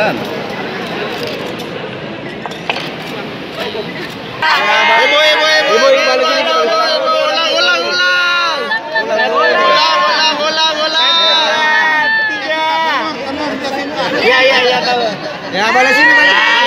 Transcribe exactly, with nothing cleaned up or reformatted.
Ibu, ibu, ibu, ibu, ibu, balik sini, balik sini. Ulang, ulang, ulang. Ulang, ulang, ulang, ulang. Iya, iya, iya, tahu. Ya, balik sini, balik.